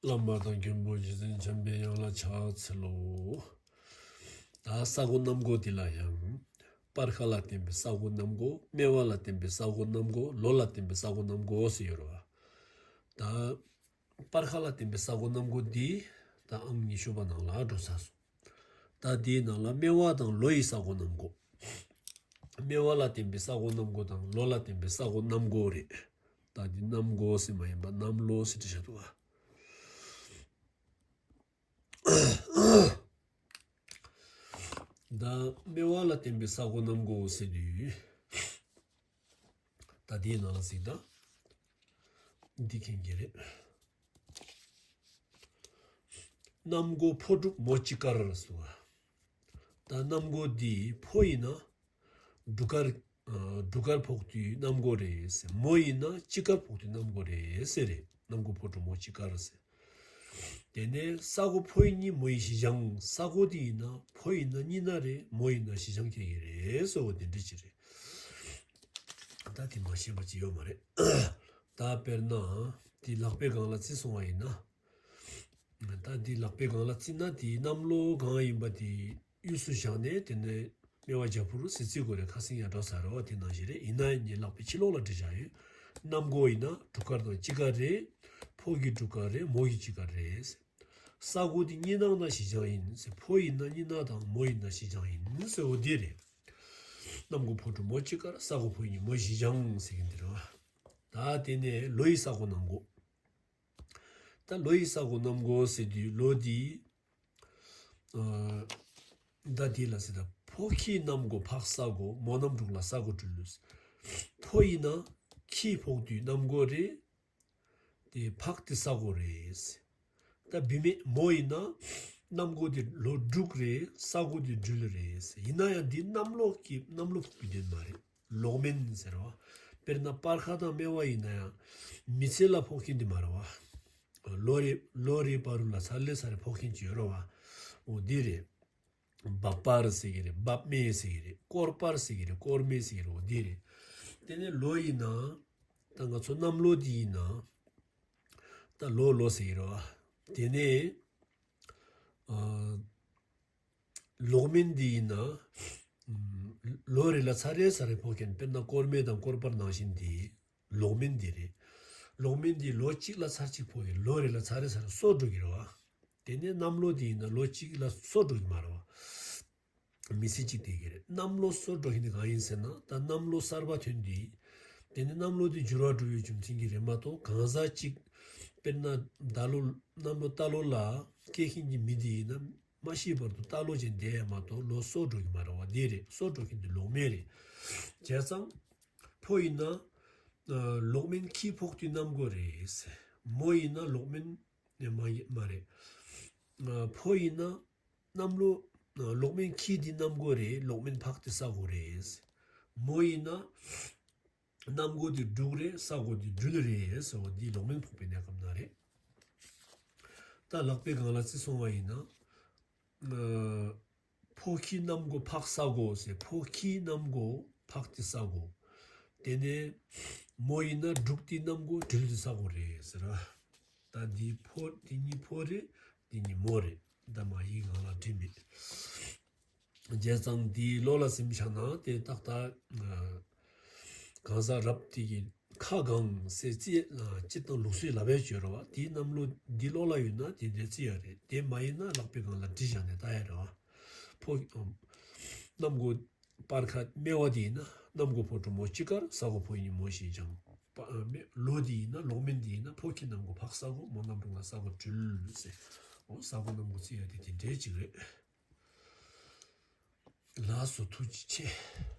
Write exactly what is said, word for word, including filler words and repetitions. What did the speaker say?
བླ་མ་དང་མགོན་པོ་རྗེ་བཙུན་འཇམ་པའི་དབྱངས་ལ་ཕྱག་འཚལ་ལོ། ད་ས་སྒོ་རྣམ་སྒོ་འདི་ལ་ཡང་། སྤར་ཁ་ལ་བརྟེན་པའི་ས་སྒོ་རྣམ་སྒོ། སྨེ་བ་ལ་བརྟེན་པའི་ས་སྒོ་རྣམ་སྒོ། ལོ་ལ་བརྟེན་པའི་ས་སྒོ་རྣམ་སྒོ་ཟེར་ཡོད་རེད་བ། ད་སྤར་ཁ་ལ་བརྟེན་པའི་ས་སྒོ་རྣམ་སྒོ་འདི་ད་ཨང་ཉི་ཤུ་པ་ནང་ལ་འགྲོ་ཚར་སོང་། ད་དེའི་ནང་ལ་སྨེ་བ་དང་ལོ་ཡི་ས་སྒོ་རྣམ་སྒོ། སྨེ་བ་ལ་བརྟེན་པའི་ས་སྒོ་རྣམ་སྒོ་དང་ལོ་ལ་བརྟེན་པའི་ས་སྒོ་རྣམ་སྒོ་རེད། ད་འདི་གནམ་སྒོ་ཟེར་མ་ཡིན་པ་གནམ་ལོ་ཟེར་བྲིས་བཞག་འདུག་བ། ད་སྨེ་བ་ལ་བརྟེན་པའི་ས་སྒོ་རྣམ་སྒོ་ཟེར་དུས། ད་དེའི་ནང་ལ་གཟིགས་དང་། འདི་མཁྱེན་གྱི་རེད། གནམ་སྒོ་ཕོ་དྲུག་མོ་གཅིག་དཀར་ཟེར་བ། ད་གནམ་སྒོ་འདི་ཕོ་ཡིན་ན་དྲུག་དཀར། ཨ། དྲུག་དཀར་ཕོག་དུས་གནམ་སྒོ་རེད་ཟེར། མོ་ཡིན་ན་གཅིག་དཀར་ཕོག་དུས་གནམ་སྒོ་རེད་ཟེར་རེད། གནམ་སྒོ་ཕོ་དྲུག་མོ་གཅིག་དཀར་ཟེར། དེ་ནས་ས་སྒོ་ཕོ་ཡི་གཉིས་མོ་ཡི་བཞི་བྱང་། ས་སྒོ་དེ་ཡིན་ན་ཕོ་ཡིན་ན་གཉིས་ན་རེད། མོ་ཡིན་ན་བཞི་བྱང་ཁེལ་གྱི་རེད་ཟེར་བ་དེ་འདྲ་ཅིག་རེད། ད་དེ་མ་ཤེས་པ་ཅིག་ཡོད་མ་རེད། ད་དཔེར་ན་དེ་ལག་པའི་སྒང་ལ་བརྩིས་སོང་བ་ཡིན་ན། ད་འདི་ལག་པའི་སྒང་ལ་བརྩིས་ན་དེའི་གནམ་ལོ་གང་ཡིན་པ་དེ་དབུས་སུ་བཞག་ནས། དེ་ནས་སྨེ་བ་རྒྱ་ཕུར་ཟེར་བརྩི་དགོས་རེད། ཁ་སང་ཡང་འགྲོ་ཚར་རེད་བ། དེ་ནང་བཞིན་རེད། ཡིན་ན་ཡང་ངས་ལག་པའི་ཕྱི་ལོགས་ལ་བྲིས་བཞག་ཡོད། གནམ་སྒོ་ཡིན་ན་དྲུག་དཀར་དང་གཅིག་དཀར་རེད། ཕོ་གི་དྲུག་དཀར་རེད། མོ་གི་གཅིག་དཀར་རེད། ས་སྒོ་དེ་གཉིས་སྣང་ན་བཞི་བྱང་ཡིན་ཟེར། ཕོ་ཡིན་ན་གཉིས་སྣང་དང་མོ་ཡིན་ན་བཞི་བྱང་ཡིན་ཟེར་བ་འདི་རེད། གནམ་སྒོ་ཕོ་དྲུག་མོ་གཅིག་དཀར། ས་སྒོ་ཕོ་གཉིས་མོ་བཞི་བྱང་ཟེར་གྱི་འདི་རེད་བ། ད་དེ་ནས་ལོ་ཡི་ས་སྒོ་རྣམ་སྒོ། ད་ལོ་ཡི་ས་སྒོ་རྣམ་སྒོ་ཟེར་དུས་ལོ་འདི། ཨ། ད་འདི་ལ་ཟེར། ད་ཕོ་ཁྱི་གནམ་སྒོ་ཕག་ས་སྒོ། མོ་གནམ་དྲུག་ལ་ས་སྒོ་སྦྲུལ། ཕོ་ཡིན་ན་ཁྱི་ཕོག་དུས་གནམ་སྒོ་རེད། དེ་ཕག་དེ་ས་སྒོ་རེད། ད་བུད་མེད་མོ་ཡིན་ན་གནམ་སྒོ་དེ་ལོ་དྲུག་རེད། ས་སྒོ་དེ་སྦྲུལ་རེད། ཡིན་ན་ཡང་འདི་གནམ་ལོ་ཀྱི་གནམ་ལོ་ཕོག་པའི་དོན་མ་རེད། ལོག་མིན་ཟེར་བ། དཔེར་ན་སྤར་ཁ་དང་སྨེ་བ་ཡིན་ན་ཡང་མི་ཚེ་ལ་ཕོག་མཁན་དེ་མ་རེད་བ། ལོ་རེ་ལོ་རེ་བར་ལ་ཚར་ལས་ཚར་རེ་ཕོག་མཁན་ཅིག་ཡོད་རེད་བ། འོ་འདི་རེད། འབབ་སྤར་ཟེར་གྱི་རེད། འབབ་སྨེ་ཟེར་གྱི་རེད། སྐོར་སྤར་ཟེར་གྱི་རེད། སྐོར་སྨེ་ཟེར་གྱི་རེད། འོ་འདི་རེད། དེ་ནས་ལོ་ཡིན་ན། ད་ང་ཚོ་གནམ་ལོ་འདི་ཡིན་ན། ད་ལོ་ལོ་ཟེར་གྱི་རེད་བ། དེ་ནས། ཨ། ལོག་མིན་འདི་ཡིན་ན། ཨམ། ལོ་རེ་ལ་ཚར་རེ་ཚར་རེ་ཕོག་མཁན། དཔེར་ན་སྐོར་སྨེ་དང་སྐོར་སྤར་ནང་བཞིན་འདི་ལོག་མིན་འདི་རེད། ལོག་མིན་འདི་ལོ་གཅིག་ལ་ཚར་གཅིག་ཕོག་གི། ལོ་རེ་ལ་ཚར་རེ་ཚར་རེ་གསོག་འགྲོ་གི་རེད་བ། དེ་ནས་གནམ་ལོ་འདི་ཡིན་ན་ལོ་གཅིག་ལ་གསོག་འགྲོ་གི་མ་རེད་བ། མི་ཚེ་གཅིག་བསྡད་ཀྱི་རེད། གནམ་ལོ་གསོག་འགྲོ་མཁན་དེ་གང་ཡིན་ཟེར་ན། ད་གནམ་ལོ་གསར་པ་ཐོན་དུས། དེ་ནས་གནམ་ལོ་དེ་འགྱུར་བ་འགྲོ་བའི་རྒྱུ་མཚན་གྱིས་རེད་མ་གཏོགས། གང་ཟག་གཅིག་དཔེར་ན་ཟླ་ལོ་གནམ་ལོ་རྟ་ལོ་ལ་སྐྱེས་མཁན་གྱི་མི་དེ་ཡིན་ན། མ་ཤི་བར་དུ་རྟ་ལོ་ཅན་བསྡད་ཡ་མ་གཏོགས་ལོ་གསོག་འགྲོ་གི་མ་རེད་བ། འདི་རེད། གསོག་འགྲོ་མཁན་དེ་ལོག་མིན་རེད། བྱས་ཙང་ཕོ་ཡིན་ན། ཨ། ལོག་མིན་ཁྱི་ཕོག་དུས་གནམ་སྒོ་རེད། མོ་ཡིན་ན་ལོག་མིན་མ་ཡི་མ་རེད། ཨ། ཕོ་ཡིན་ན་གནམ་ལོ། ཨ། ལོག་མིན་ཁྱི་འདི་གནམ་སྒོ་རེད། ལོག་མིན་ཕག་འདི་ས་སྒོ་རེད། མོ་ཡིན་ན། གནམ་སྒོ་དེ་འབྲུག་རེད། ས་སྒོ་དེ་སྦྲུལ་རེད་ཟེར་བ་འདི་ལོག་མིན་ཕོག་པའི་གནས་སྐབས་ན་རེད། ད་ལག་པའི་སྒང་ལ་བརྩིས་སོང་བ་ཡིན་ན། ཨ། ཕོ་ཁྱི་གནམ་སྒོ་ཕག་ས་སྒོ་ཟེར། ཕོ་ཁྱི་གནམ་སྒོ་ཕག་དེ་ས་སྒོ། དེ་ནས་མོ་ཡིན་ན་འབྲུག་དེ་གནམ་སྒོ་སྦྲུལ་དེ་ས་སྒོ་རེད་ཟེར་བ། ད་འདི་ཕོ། འདི་གཉིས་ཕོ་རེད། འདི་གཉིས་མོ་རེད། ད་མ་ཡིག་ནང་ལ་བྲིས་མེད། བྱས་ཙང་འདིའི་ལོ་ལ་སེམས་བཞག་ན་དེ་ཏག་ཏག་གང་ཟག་རབ་དེ་གི་ཁ་གང་ཟེར་རྩིས། སྤྱིར་བཏང་ལུགས་སྲོལ་ལབ་ཡས་ཅིག་ཡོད་རེད་བ། དེའི་གནམ་ལོ་འདི་ལོ་ལ་ཡོད་ན་དེ་འདྲའི་རྩིས་ཡོད་རེད། དེ་མ་ཡིན་ན་ལག་པའི་སྒང་ལ་བྲིས་བཞག་ནས་ལྟ་ཡས་རེད་བ། ཕོ། གནམ་སྒོ་སྤར་ཁ་སྨེ་བ་དེ་ཡིན་ན་གནམ་སྒོ་ཕོ་དྲུག་མོ་གཅིག་དཀར། ས་སྒོ་ཕོ་གཉིས་མོ་བཞི་བྱང་། པ། ཨ། སྨེ། ལོ་དེ་ཡིན་ན་ལོག་མིན་དེ་ཡིན་ན་ཕོ་ཁྱི་གནམ་སྒོ་ཕག་ས་སྒོ། མོ་གནམ་དྲུག་ལ་ས་སྒོ་སྦྲུལ་ཟེར། འོ། ས་སྒོ་གནམ་སྒོ་རྩིས་ཡས་དེ་དེ་འདྲའི་ཅིག་རེད། ལགས་སོ། ཐུགས་རྗེ་ཆེ།